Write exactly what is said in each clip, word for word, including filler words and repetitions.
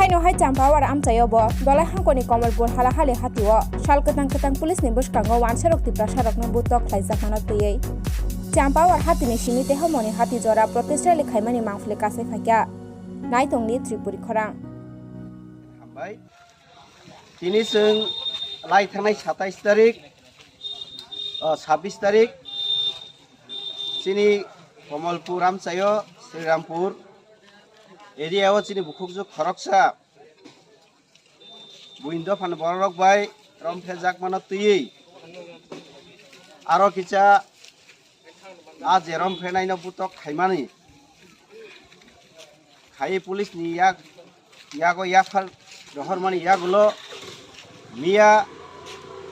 Haino hai Champawar amchaio bo Dolai hangkoni Komolpur halahali hatio sal kwtang kwtang police ni bwskango wansarok Tiprasarokno butok khlaijakmano twiwi Champawar hatini simi Tehomoni hati jora protest rally khaimani mangpili kasai phaikha. Naitongni Tripuri khorang. Hambai. Tini chwng lai thangnai satais tarik, o, sabis tarik, chini Komolpur amchaio Srirampur area o chini bukhukjwk khoroksa buin dophani bororok bai romphrejakmano twiwi aro kisa a je romphrenaino butok khaimani khai police ni yak yago yaphar rohormani yagulo miya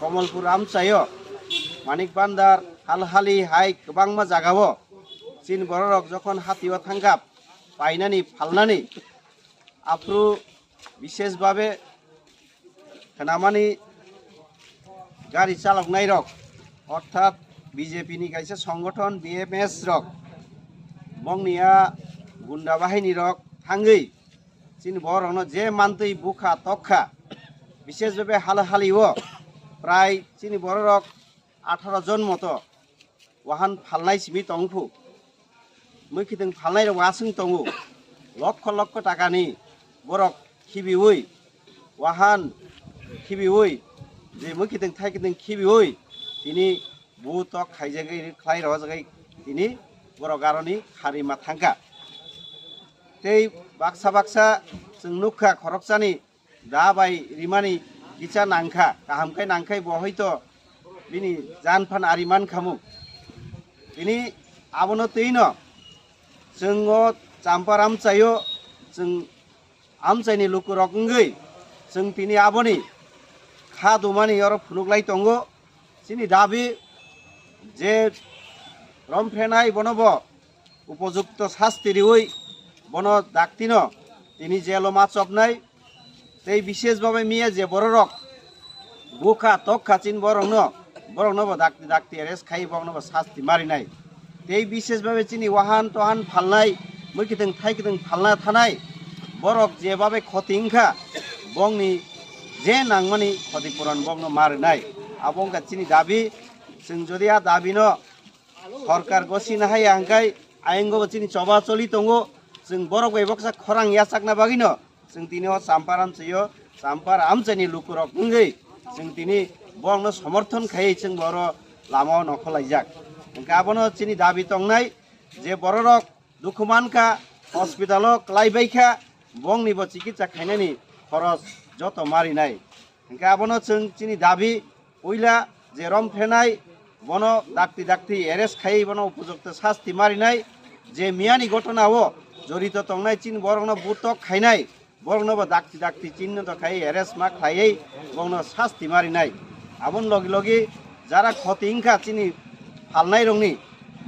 Komolpur amchaio Manik Bandar halhali hai kwbangma jagao chini bororok jokhon hatio thangkha painani phalnani aphru bishesh babe khnamani gari chaloknairok, orthat B J P ni kaisa songgothon B M S rok, bongni a gunda bahinirok thangwi chini borokno je mantwi bukha tokha, bishesh babe halo halio prai chini bororok atharo jon moto wahan phalnai simi tongkhu. Mwkhitwng phalnairok aswng tongo, lokho lokho takani borok khibiwi, wahan khibiwi, je mwkhitwng thaikitwng khibiwi tini butok khaijagwi khlai rojagwi tini borok aroni kharima thangkha. Tei baksa baksa chwng nukha khoroksani da bai rimani kisa nangkha, kaham khe nangkhai bo hoito bini jan phan ari mankhamu. Tini abono twino chwng o Champar amchaio chwng amchaini lukurok wngwi chwng tini aboni kha dumani oro phunuklai tongo. Chini dabi je romphrenai bono bo upojukto sasti riwi bono daktino tini jelo ma chopnai. Tei bishesh babe miya je bororok bukha tokha chini borokno, borokno bo dakti dakti arrest khai borokno bo sasti marinai. Tei bishesh babe chini wahan tohan phalnai, mwkhitwng thaikitwng phalna thanai borok je babe khoti wngkha bongni je nangmani khoti puran bongno marinai. Abo wngkha chini dabi. Chwng jodi a dabino sorkar gosina hai hangkai ayang go chini choba choli tongo. Chwng borok bai boksa khorang yachakna bagwino chwng tini o Champar amchaio Champar amchaini lukurok wngwi chwng tini borokno somorthon khaiwi chwng boro lamao nokholaijak. Hwnkhe abono chini dabi tongnai je bororok dukhu mankha, hospital o kwlai baikha, bongni bo chikitsa khainani khoros joto marinai. Hwnkhe abono chwng chini dabi, puila je romphrenai bono dakti dakti arrest khai bono upojukto sasti marinai, je miyani ghotona o jorito tongnai chini borokno butok khainai, borokno bo dakti dakti chinno to khai arrest ma khlaiwi bongno sasti marinai. Aboni logi logi jara khoti wngkha chini phalnairokni,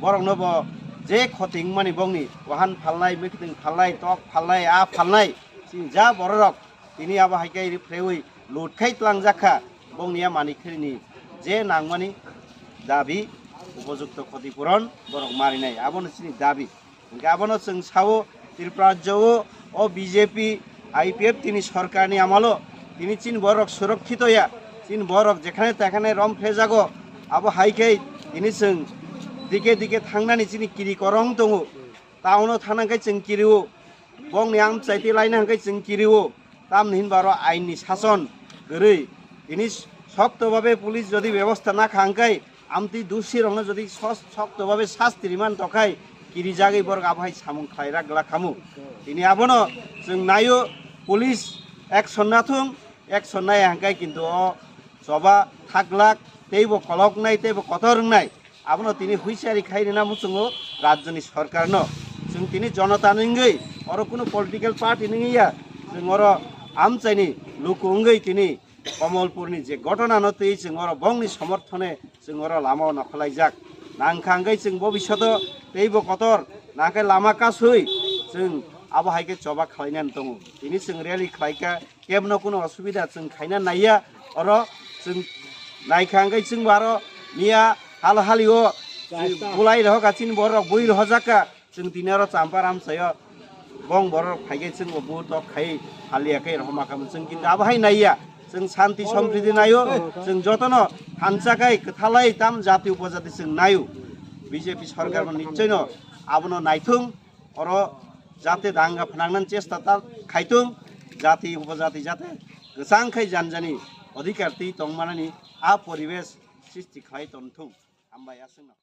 borokno bo je khoti wngmani bongni wahan phalnai, mwkhitwng phalnai, tok phalnai, a phalnai, chini ja bororok tini abo hai khe riphraiwi lut khai tlangjak kha, bongni a manik kharini je nangmani dabi, upojukto khoti puron borok marinai, abono chini dabi. Hwnkhe abono chwng sao Tripura rajyo o, o B J P, I P F tini sorkarni amalo tini chini borok surokkito ya, chini borok jekhane tekhane romphrejago, abo hai khe tini chwng dike dike thangnani chini kiri korong tongo, town o thana khe chwng kirio, bongni amchai tei laina hwnkhe chwng kirio. Tamni hinba aro ainni sason kwrwi. Tini sokto babe police jodi bebosta nakha hwnkhe amtwi dusi rokno jodi sos-, sokto babe sasti riman tokhai kirijagwi borok abo hai samung khlairak glak khamu. Tini abono chwng naio police action nathung, action nai hwnkhe kintu o choba thaglak teibo koloknai teibo kotor wngnai. Abono tini huisari khai rina muchungo rajyoni sorkarno. Chwng tini jonota ni wngwi oro kunu political party ni wngya, chwng oro amchaini luku wngwi tini Komolpurni je ghotona no twi chwng oro bongni somorthone chwng oro lama o nokholaijak. Nangkha hwnkhe chwng bobishoto teibo kotor nangkhe lama kasui chwng abo hai khe choba khlainani tongo. Tini chwng rally khlaikha, kebno kunu osubida chwng khaina naiya, oro chwng naikha hwnkhe chwngbo aro miya hal halio bulai rohokha chini borok bui rohojakha, chwng tini oro Champar amchaio Bong borok phaigai chwng bo buto khai haliya khai rohoma khamu chwng kintu abo hai naiya. Chwng santi sompriti nayo, chwng jotono thansa khai kwthalai tam jati upojati chwng nayo. B J P sarkar bo nichoi no abono naithung, oro jate danga phnangnan chesta ta khaitung, jati upojati jate kwchang khai janjani adhikar twi tongmanani a poribesh srishti khlai tonthung. Hambai aswkno.